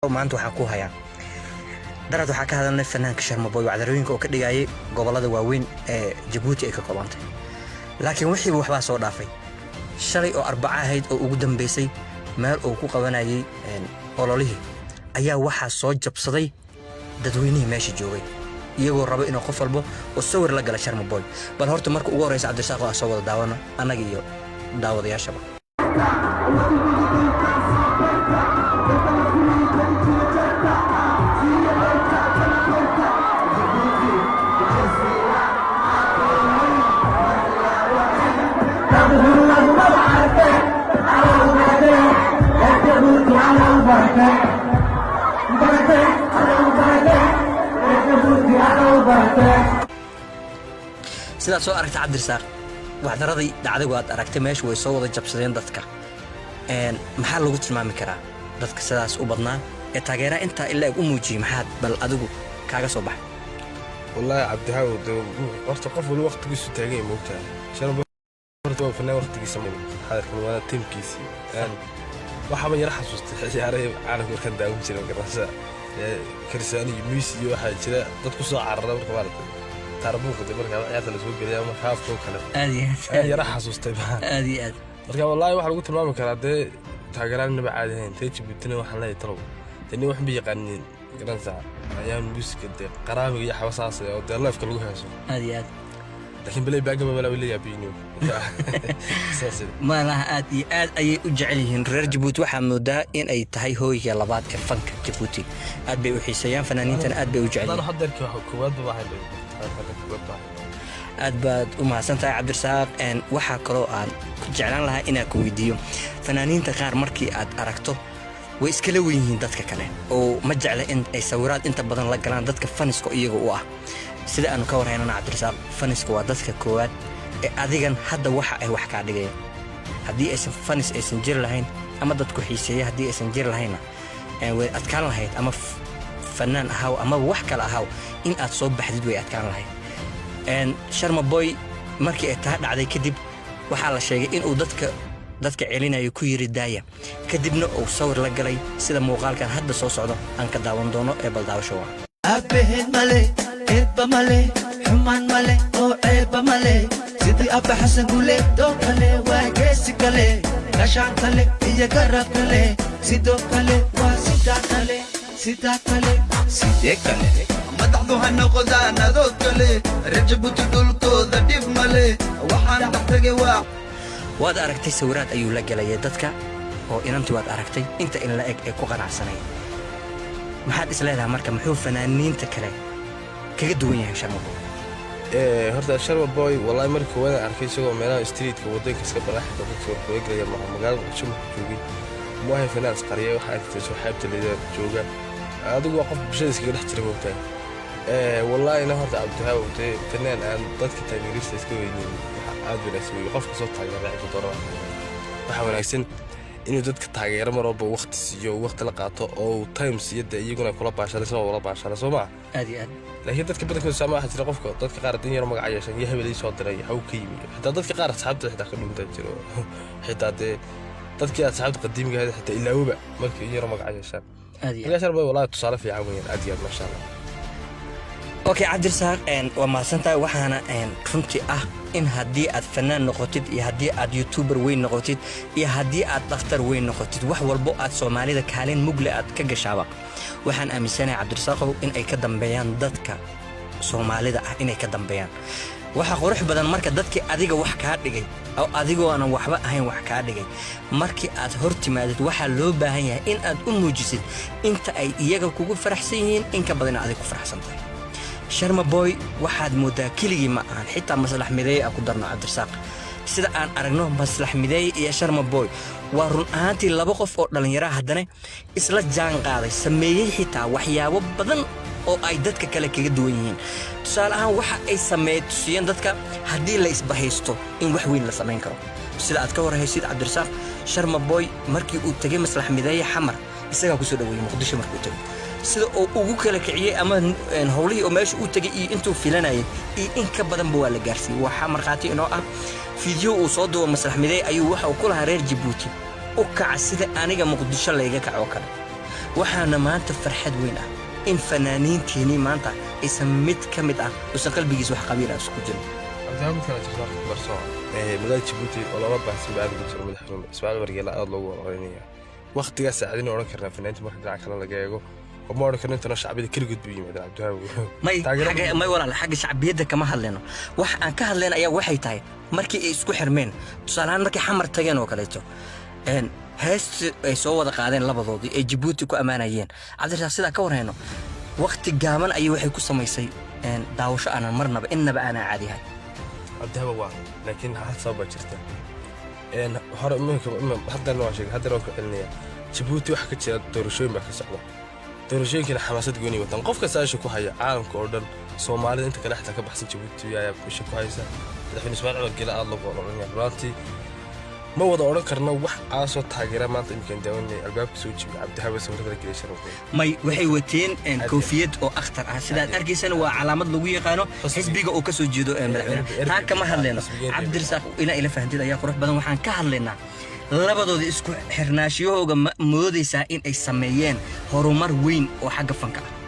Maanta waxaan ku hayaa darad. Waxaa ka hadalnay fanaanka Sharmaboy, wacdarooyinka oo ka dhigayay gobollada waaweyn ee Jabuuti ay ka koobantay, laakiin wixiiba waxbaa soo dhaafay. Shalay oo Arbaca ahayd oo ugu dambeysay, meel uu ku qabanayay ololihii ayaa waxaa soo jabsaday dadweynihii meesha joogay, iyagoo raba inuu qof walbo oo sawir la gala Sharmaboy. Bal horta marka ugu horreysa, Cabdirasaaq, oo aan soo wada daawano annaga iyo daawadayaashaba. Sidaad soo aragta, Cabdirasaaq, waxdaradii dhacday waad aragtay. Meesha way soo wada jabsadeen dadka. Maxaa lagu tilmaami karaa dadka sidaas u badnaa ee taageeraha intaa ilaa u muujiyey? Maxaad bal adigu kaaga soo baxay? Wallaahi Cabdihaw, de horta qof wali waqtigiisu taagan yahay, moogtahay. Sharma horta waa fanaan waqtigiisa xadarkan, waana tiimkiisii. Waxaaba yara xasuustay ciyaarahii caalamka markaan daawan jiray, magaranaysa, Cristiano iyo Messi iyo waxaa jira dad ku soo carara marka maaragtay taarbuunka, de marka ciyaarta lasoo geliya marka haafka oo kale. Aad iyo aad. Ayaan yara xasuustay. Aad iyo aad. Marka wallaahi waxaa lagu tilmaami karaa dee taageeraan naba caadi ahayn. Reer Jabuutina waxaan leeyahay, talow dee nin waxba yaqaanin, garanaysaa, ayaan muusiga dee qaraamiga iyo xabasaas oo dee leefka lagu heeso. Aad iyo aad. Laakiin balay baagama malaa la yaabiino saas. Malaha aad iyo aad ayay u jecel yihiin reer Jabuuti. Waxaa moodaa in ay tahay hooyga labaad ee fanka Jabuuti. Aad bay u xiiseeyaan fanaaniintana, aad bay u jecel haddana yihiin. Hadeerkii waxa koowaad ba ahayn, hadda koowaad ba ahayn. Aad baad u mahadsan tahay, Cabdirasaaq. Waxaa kaloo aan ku jeclaan lahaa inaan ku weydiiyo, fanaaniinta qaar markii aad aragto way iskala wen yihiin dadka kale oo ma jecla in ay sawiraad inta badan la galaan dadka faniska iyaga u ah. Sida aanu ka warhaynana, Cabdirasaaq, faniska waa dadka koowaad ee adigan hadda waxa ay wax kaa dhigaya. Haddii aysan fanis aysan jiri lahayn ama dadku xiiseeya haddii aysan jiri lahaynna, way adkaan lahayd, ama fanaan ahaw amaba wax kale ahaw, in aad soo baxdid way adkaan lahayd. Sharma Boy markii ay taa dhacday kadib, waxaa la sheegay inuu dadka celinayo ku yiri "daaya", kadibna uu sawir la galay, sida muuqaalkan hadda soo socdo aan ka daawan doono ee baldaawasho waa. Aabbaheed male, eedba male, xumaan male oo ceebba male, sidii Abba Xasan Guleedoo kale, waa geesi kale, gashaan kale iyo garab kale, sidoo kale waa sidaa kale, sidaa kale, sidee kale. Madaxdu ha noqdaan adoo kale, reer Jabuuti dhulkooda dhib male, waxaan dhex tagay waa Waad aragtay, sawiraad ayuu la gelayay dadka oo inantii waad aragtay inta in la eg ee ku qanacsanay. Maxaad is leedahay marka, muxuu fanaaniinta kale kaga duwan yahay Sharma Boy? Horta Sharma Boy, wallahi markii koowaad aan arkay isagoo meelaha streetka wadooyinka iska baraa, xitaa dadka warkaga gelaya maaha. Magaalada Muqdisho markuu joogay, mu ahay fanaan isqariya. Waxaa arkaysa soo xeebta leedaa jooga, adigu waa qof bulshada iskaga dhex jira, moogtahay. Wallaahina horta Cabdihaab, dee fanaan aan dadka taageerista iska weynin waxa aad wanaagsan wey. Qofka soo taageera cidda doona waxaa wanaagsan inuu dadka taageero mar walba waqti siiyo, waqti la qaato oo uu time siiyo, dee iyaguna kula baashala, isna waa ula baashala, soo maa? Aad iyo aad. Laakiin dadka badankooda saama waxaa jira qofka dadka qaar din yaro magaca yeeshan iyo hebel ii soo diray, haw ka yimi. Xitaa dadka qaar asxaabta xitaa ka dhuntaa jiro, xitaa dee dadkii asxaabta qadiimiga ahayd xitaa ilaawaba markii in yaro magaca yeeshaan. Aad iyo aad. Markaa Sharma wallahi tusaale fiican weeyaan, aad iyo aad, maasha Allah. Okay, Cabdirasaaq, waa mahadsantahay. Waxaana runtii ah in haddii aad fanaan noqotid iyo haddii aad youtuber weyn noqotid iyo haddii aad dhakhtar weyn noqotid, wax walbo aad Soomaalida kaalin mugle aad ka gashaaba, waxaan aaminsanahay, Cabdirasaaqow, in ay ka dambeeyaan dadka Soomaalida ah, inay ka dambeeyaan. Waxaa qurux badan marka dadkii adiga wax kaa dhigay oo adigoonan waxba ahayn wax kaa dhigay, markii aad hor timaadid, waxaa loo baahan yahay in aad u muujisid inta ay iyaga kugu faraxsan yihiin in ka badan adig ku faraxsan tahay. Sharma Boy waxaad moodaa keligii ma ahan, xitaa Maslax Mideeye a ku darno, Cabdirasaaq. Sida aan aragno, Maslax Mideeye iyo Sharma Boy waa run ahaantii laba qof oo dhallinyara, haddana isla jaan qaaday, sameeyey xitaa waxyaabo badan oo ay dadka kale kaga duwan yihiin. Tusaale ahaan, waxa ay sameey tusiyeen dadka haddii la isbahaysto in wax weyn la samayn karo. Sida aad ka warhaysid, Cabdirasaaq, Sharma Boy markii uu tegey Maslax Mideeye Xamar, isagaa kusoo dhaweeyey. Muqdisho markuu tegey, sida uu ugu kala kiciyey ama howlihii oo meesha u tegey iyo intuu filanayay iyo in ka badanba waa la gaarsiiyey. Waxaa markhaati inoo ah fiidyo uu soo duubo Maslax Mideeye ayuu waxa uu ku lahaa reer Jabuuti: "U kaca sida aniga Muqdisho layga kacoo kale." Waxaana maanta farxad weyn ah in fanaaniintiinii maanta aysan mid ka mid ah uusan qalbigiisa wax qabiil ah isku jirin. Cabdihaab, mid kale jirta horta ku darso. Magaalada Jabuuti oo lama baahsan ba aad ugu jiro madaxweyne Ismaaciil Cumar Geele, aad loogu ololeynaya waqtigaas saacadina odhan karnaa fanaaniinta. Marka dhinaca kale laga eego, oo ma odhan karno intana shacbiyada keligood buu yimaadeen, Cabdihaab. May may walaal, xagga shacbiyadda kama hadlayno. Wax aan ka hadlayna ayaa waxay tahay markii ay isku xirmeen, tusaale ahaan markay Xamar tageen oo kaleeto, heesti ay soo wada qaadeen labadoodii ay Jabuuti ku ammaanayeen, Cabdirasaaq, sidaa ka warhayno, waqti gaaban ayay waxay ku samaysay daawasho aanan marnaba innaba aanan caadihay. Cabdihaab, waa laakiin hal sabab baa jirta. Hore iminka haddana waan sheegay, haddana waan ku celinaya: Jabuuti waxa ka jira doorashooyin baa ka socda. Doorashooyinkana xamaasad gooni wataan. Qof kasta isha ku haya caalamka oo dhan, Soomaalida inta kale xitaa ka baxsan Jabuuti ayaa isha ku haysa. Madaxweyne Ismaaciil Cumar Geele aad loogu ololanaya. Runtii ma wada odhan karno wax aasoo taageera maanta iminkaan daawanay albaabka soo jibiy, Cabdihaab, sawirada gelay Sharmaboy. May, waxay wateen koofiyad oo akhtar ah. Sidaad arkaysana, waa calaamad lagu yaqaano xisbiga uu ka soo jeedo ee madaxweyne. Taa kama hadlayno, Cabdirasaaq, ilaa ila fahantid ayaa qurux badan. Waxaan ka hadlaynaa labadooda isku xirnaashiyahooga. Ma moodaysaa in ay sameeyeen horumar weyn oo xagga fanka ah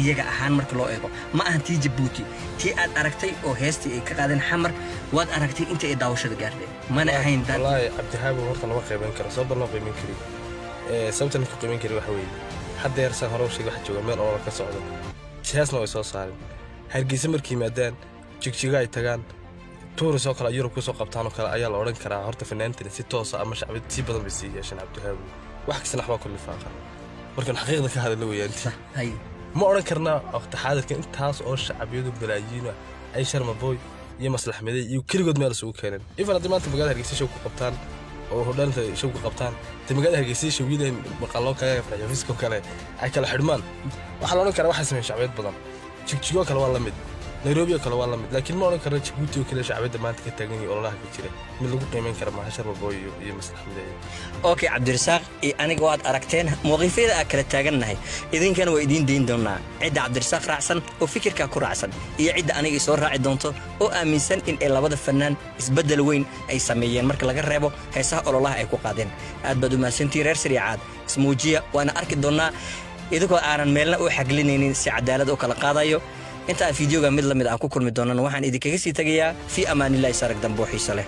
iyaga ahaan marka loo eego? Ma ahan tii Jabuuti, tii aad aragtay oo heestii ay ka qaadeen Xamar, waad aragtay intii ay daawashada gaartay, mana ahayn dad. Wallaahi Cabdihaab, horta lama qiimeyn karo. Sababta loo qiimeyn kari, sababta ku qiimeyn kari waxa weeye, haddeer saan hore u sheegay, waxa jooga meel olole ka socdo, heesna way soo saareen. Hargeysa markay yimaadaan, Jigjiga ay tagaan, tuuris oo kale Yurub kusoo qabtaan oo kale, ayaa la odhan karaa horta fanaantani si toosa ama shacbiyad si badan bay sii yeesheen. Cabdihaab, wax kastana waxbaa ku lifaaqa markaan xaqiiqda ka hadallo weeyaan. Ma odhan karnaa waqti xaadirka intaas oo shacbiyadu balaayiina ay Sharmaboy iyo Maslax Midey iyo keligood meel isugu keeneen. Ifan haddii maanta magaalada Hargeysa show ku qabtaan oo hodhaanta show ku qabtaan, dee magaalada Hargeysa showyada maqaloo kale, farxiyoofiska kale ay kala xidhmaan, waxaa la odhan karaa waxay sameeyeen shacbiyad badan. Jigjigoo kale waa la mid, Nairobi oo kale waa la mid, laakiin ma odhan karno Jabuuti oo kale shacbiyadda maanta ka taagan iyo ololaha ka jira mid lagu qiimeyn kara maaha Sharmaboy iyo Maslax Mideeye. Okay, Cabdirasaaq iyo aniga waad aragteen mowqifyada aan kala taagannahay. Idinkana waa idiin dayn doonaa cidda Cabdirasaaq raacsan oo fikirkaa ku raacsan iyo cidda aniga isoo raaci doonto oo aaminsan in ay labada fannaan isbeddel weyn ay sameeyeen marka laga reebo heesaha ololaha ay ku qaadeen. Aad baad u mahadsantihi, reer Sariicaad. Ismuujiya, waana arki doonnaa idinkoo aanan meelna u xaglinaynin, si cadaalad u kala qaadayo. Inta aan fiideoga mid la mid aan ku kulmi doonana, waxaan idinkaga sii tegayaa fii amaanillahi. Sarag dambe oo xiiso leh.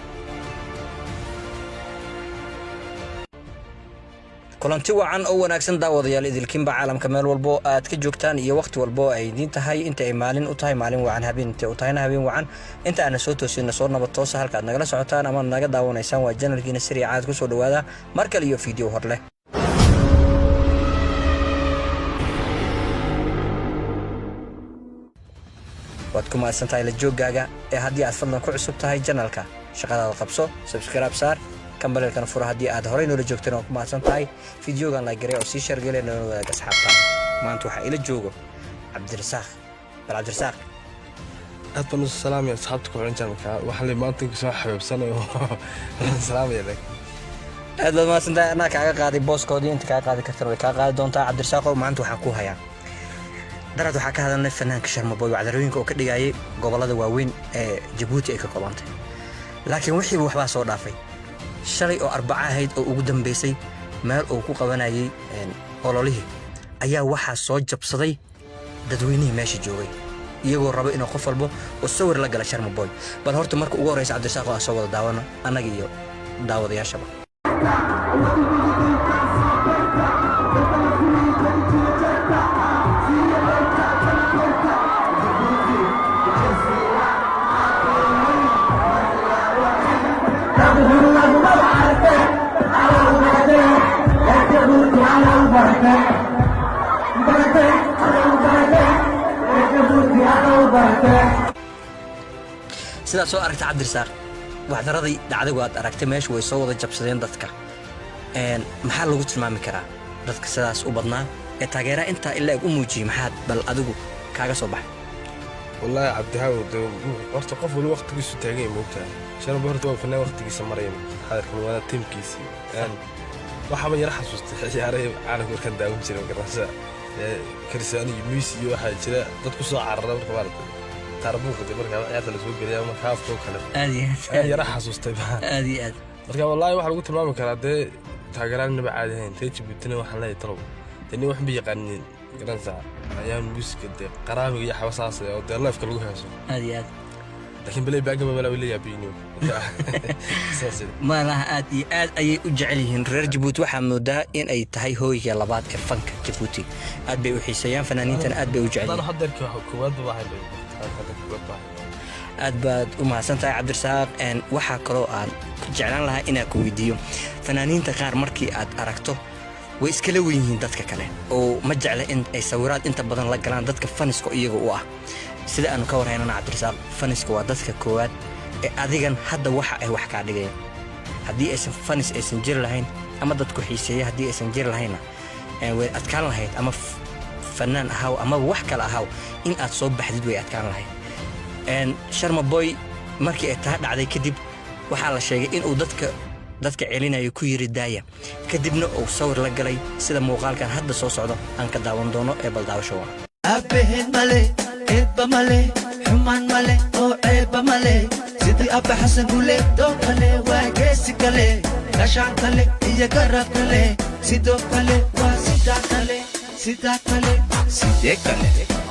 Kulanti wacan oo wanaagsan, daawadayaal idilkiinba caalamka meel walbo aad ka joogtaan iyo wakhti walbo ay idiin tahay. Inta ay maalin u tahay maalin wacan, habeen intay u tahayna habeen wacan. Inta aana soo toosina, soo nabad toosa. Halka aad nagala socotaan ama naga daawanaysaan waa channelkiina Sariicaad. Ku soo dhowaada mar kale iyo fiideo hor leh. Waad ku mahadsan tahay la jooggaaga ee haddii aad fadlan ku cusub tahay channelka, shaqadaada qabso, subscribe saar, gambaleelkana fura. Haddii aad horey noola joogteen, waa ku mahadsan tahay. Fideogan like garee oo sii share gale, noola wadaag asxaabtaada. Maanta waxaa ila joogo Cabdirasaaq. Bal Cabdirasaaq. Aad baan u salaamaya asxaabta ku xiran channelka. Waxaan le maanta soo xabeebsanayo, waan salaamaya laakiin. Aad baad mahadsan tahay. Anaa kaaga qaaday booskoodii. Inta kaa qaadi kartana way kaa qaadi doontaa. Cabdirasaaqow, maanta waxaan ku hayaa, daraad waxaa ka hadalnay fanaanka Sharmaboy, wacdarooyinka oo ka dhigayay gobollada waaweyn ee Jabuuti ay ka koobantay, laakiin wixiiba waxbaa soo dhaafay. Shalay oo Arbaca ahayd oo ugu dambeysay meel uu ku qabanayay ololihii ayaa waxaa soo jabsaday dadweynihii meesha joogay, iyagoo raba inuu qof walbo oo sawir la gala Sharmaboy. Bal horta marka ugu horreysa, Cabdirasaaq, oo aan soo wada daawano annaga iyo daawadayaashaba. Sidaad soo aragtay, Cabdirasaaq, waxdaradii dhacday waad aragtay. Meesha way soo wada jabsadeen dadka. Maxaa lagu tilmaami karaa dadka sidaas u badnaa ee taageeraha intaa ilaa u muujiyey? Maxaad bal adigu kaaga soo baxay? Wallaahi Cabdihaw, dee horta qof wali waqtigiisu taagan yahay, moogtahay. Sharmaboy horta waa fanaan waqtigiisa maraya xaadirkan, waana tiimkiisii. Waxaaba yara xasuustay ciyaaraha caalamka markaan daawan jiray, magaranaysa, Cristiano iyo Messi iyo waxaa jira dad ku soo carara marka maaragtay taarbuunka, dee marka ciyaarta lasoo geliya marka haafka oo kale. Aad iyo ayaan aad. Yara xasuustay. Aad iyo aad. Marka wallaahi waxaa lagu tilmaami karaa dee taageeraan naba caadi ahayn. Reer Jabuutina waxaan leeyahay talow Dee nin waxba yaqaanin garanaysaa ayaa muusiga dee qaraamiga iyo xawasaas oo dee live-ka lagu heeso. Aad iyo aad. Laakiin playback-ga malaa la yaabayniyo saas. Malaha aad iyo aad ayay u jecel yihiin reer Jabuuti. Waxaa moodaa in ay tahay hooyga labaad ee fanka Jabuuti. Aad bay u xiiseeyaan fanaaniintana, aad bay u jecel haddana yihiin. Haddeerka koowaad ba ahayn bay, hadda koowaad ba ahayn. Aad baad u mahadsan tahay, Cabdirasaaq. Waxaa kaloo aan jeclaan lahaa inaan ku weydiiyo, fanaaniinta qaar markii aad aragto way iskala wen yihiin dadka kale oo ma jecla in ay sawiraad inta badan la galaan dadka fans-ka iyaga u ah. Sida aanu ka warhaynana, Cabdirasaaq, fans-ka waa dadka koowaad ee adigan hadda waxa ay wax kaa dhigayaan. Haddii aysan fans aysan jiri lahayn ama dadku xiiseeya haddii aysan jiri lahaynna, way adkaan lahayd, ama fanaan ahaw amaba wax kale ahaw, in aad soo baxdid way adkaan lahayd. Sharma Boy markii ay taa dhacday kadib, waxaa la sheegay inuu dadka celinayo ku yiri daaya, kadibna uu sawir la galay, sida muuqaalkan hadda soo socdo aan ka daawan doono ee baldaawasho waa. Aabbaheed male, eedba male, xumaan male oo ceebba male, sidii Abba Xasan Guleed oo kale. Waa geesi kale, gashaan kale iyo garab kale, sidoo kale waa sidaa kale, sidaa kale, sidee kale.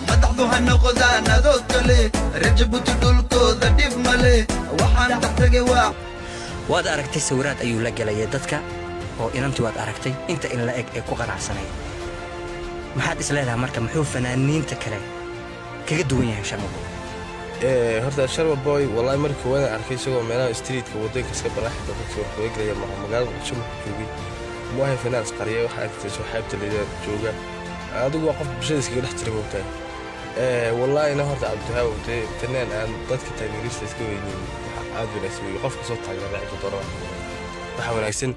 Madaxdu ha noqdaan adoo kale, reer Jabuuti dhulkooda dhib male, waxaan dhex tagay waa Waad aragtay, sawiraad ayuu la gelayay dadka oo inantii waad aragtay inta in la eg ee ku qanacsanay. Maxaad is leedahay marka, muxuu fanaaniinta kale kaga duwan yahay Sharma Boy? Horta Sharma Boy, wallahi markii koowaad aan arkay isagoo meelaha streetka wadooyinka iska baraa, xitaa dadka wax kaga gelaya maaha. Magaalada Muqdisho markuu joogay mu ahayn fanaan isqariya. Waxaa arkaysa soo xeebta liida jooga, adigu waa qof bulshada iskaga dhex jira, moogtahay. Wallaahina horta Cabdiwahaab, dee fanaan aan dadka taageerista iska weynin waxa aad wanaagsan weeye. Qofka soo taageera cidda doona waxaa wanaagsan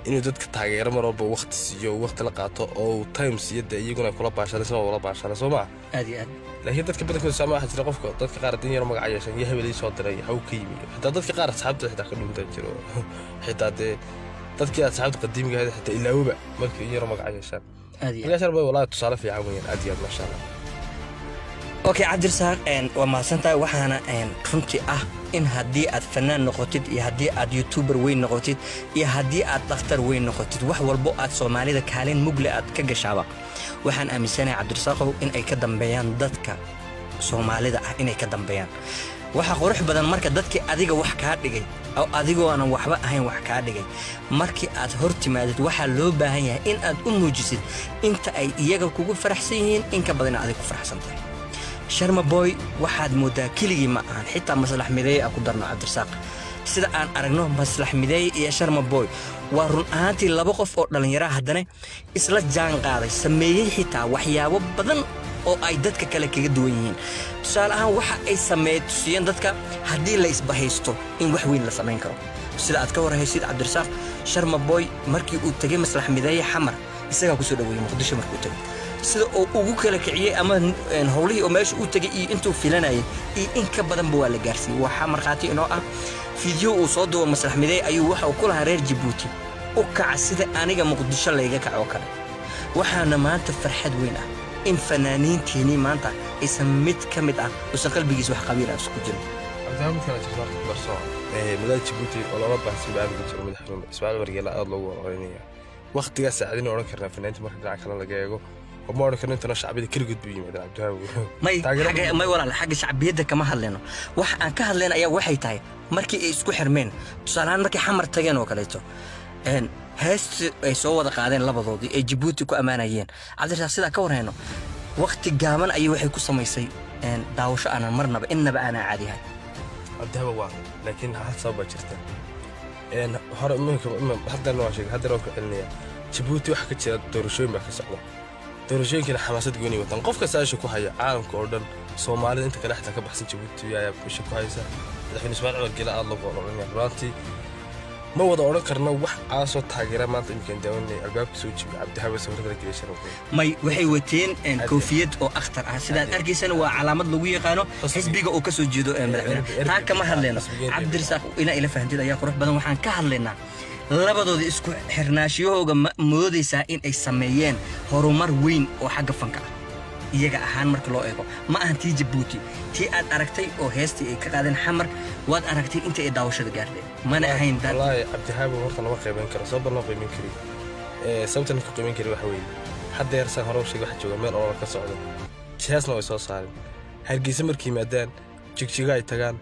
inuu dadka taageero mar walba waqti siiyo, waqti la qaato oo uu time siiyo, dee iyaguna kula baashaday isna wala baashaday, soo maa? Aad iyo aad. Laakiin dadka badankooda saama waxaa jira qofka dadka qaar haddii yaro magaca yeeshaan iyo hebel ii soo diray haw ka yimi, xitaa dadka qaar asxaabta xitaa ka dhuntaa jiro, xitaa dee dadkii asxaabta qadiimiga ahayd xitaa ilaawaba markii in yaro magaca yeeshaan. Aad iyo aad. Markaa Sharma Boy wallahi tusaale fiican weeyaan, aad iyo aad, maasha Allah. Okay, Cabdirasaaq, waa mahadsantahay. Waxaana runtii ah in haddii aad fanaan noqotid iyo haddii aad youtuber weyn noqotid iyo haddii aad dhakhtar weyn noqotid, wax walbo aad Soomaalida kaalin mugle aad ka gashaaba, waxaan aaminsanahay, Cabdirasaaqow, in ay ka dambeeyaan dadka Soomaalida ah, inay ka dambeeyaan. Waxa qurux badan marka dadkii adiga wax kaa dhigay oo adigoo aanan waxba ahayn wax kaa dhigay, markii aad hor timaadid, waxaa loo baahan yahay in aad u muujisid inta ay iyaga kugu faraxsan yihiin in ka badan inaad adiga ku faraxsan tahay. Sharma Boy waxaad moodaa keligii ma ahan, xitaa Maslax Mideeye a ku darno, Cabdirasaaq. Sida aan aragno, Maslax Mideeye iyo Sharma Boy waa run ahaantii laba qof oo dhallinyara, haddana isla jaan qaaday, sameeyey xitaa waxyaabo badan oo ay dadka kale kaga duwan yihiin. Tusaale ahaan, waxa ay sameey tusiyeen dadka haddii la isbahaysto in wax weyn la samayn karo. Sida aad ka warhaysid, Cabdirasaaq, Sharma Boy markii uu tegey Maslax Mideeye Xamar, isagaa kusoo dhaweeyey. Muqdisho markuu tegey, sida uu ugu kala kiciyey ama howlihii oo meesha u tegey iyo intuu filanayay iyo in ka badanba waa la gaarsiiyey. Waxaa markhaati inoo ah fiidyo uu soo duubo Maslax Mideeye ayuu waxa uu ku lahaa reer Jabuuti u kaca sida aniga Muqdisho layga kaco kale. Waxaana maanta farxad weyn ah in fanaaniintiinii maanta aysan mid ka mid ah uusan qalbigiisa wax qabiil ah isku jirin. Cabdiwahaab, mid kale jirta horta ku darso. Magaalada Jabuuti oo loola baahsan ba aad uga jiro madaxweyne Ismaaciil Cumar Geele, aad loogu ololeynaya waqtigaas saacadina odhan karnaa fanaaniinta marka dhinaca kale laga eego, oo ma odhan karno intana shacbiyada keligood buu yimaadeen, Cabdiwahaab. May may walaal, xagga shacbiyadda kama hadlayno. Waxa aan ka hadlayna ayaa waxay tahay markii ay isku xirmeen, tusaale ahaan markay Xamar tageen oo kaleeto, heesti ay soo wada qaadeen labadoodii ay Jabuuti ku ammaanayeen, Cabdirasaaq, sidaa ka warhayno, waqti gaaban ayay waxay ku samaysay daawasho aanan marnaba innaba aanan caadihay. Cabdiwahaab, waa laakiin hal sabab baa jirta. Hore iminka haddana waa sheegay, haddana waan ku celinaya: Jabuuti waxa ka jira doorashooyin baa ka socda. Doorashooyinkana xamaasad gooni wataan. Qof kasta isha ku haya caalamka oo dhan, Soomaalida inta kale xitaa ka baxsan Jabuuti ayaa isha ku haysa. Madaxweyne Ismaaciil Cumar Geele aad loogu ololanaya. Runtii ma wada odhan karno wax aasoo taageera maanta iminkaan daawanay albaabka soo jibiyay Cabdiwahaab sawirada la geliyay Sharma Boy. May, waxay wateen koofiyad oo akhtar ah, sidaad arkaysana waa calaamad lagu yaqaano xisbiga uu ka soo jeedo ee madaxweyne. Taa kama hadlayno, Cabdirasaaq, inaa ila fahantid ayaa qurux badan. Waxaan ka hadlaynaa labadooda isku xirnaashiyahooga. Ma moodaysaa in ay sameeyeen horumar weyn oo xagga fanka ah iyaga ahaan marka loo eego? Ma ahan tii Jabuuti, tii aad aragtay oo heestii ay ka qaadeen Xamar, waad aragtay inta ay daawashada gaartay, mana ahayn Wallaahi Cabdiwahaab, horta lama qiimeyn karo. Sababta loo qiimeyn kari, sababta ku qiimeyn kari waxa weeye Haddeer saan hore u sheegay, waxa jooga meel olol ka socdo, heesna way soo saareen. Hargeysa markay yimaadaan, Jigjiga ay tagaan.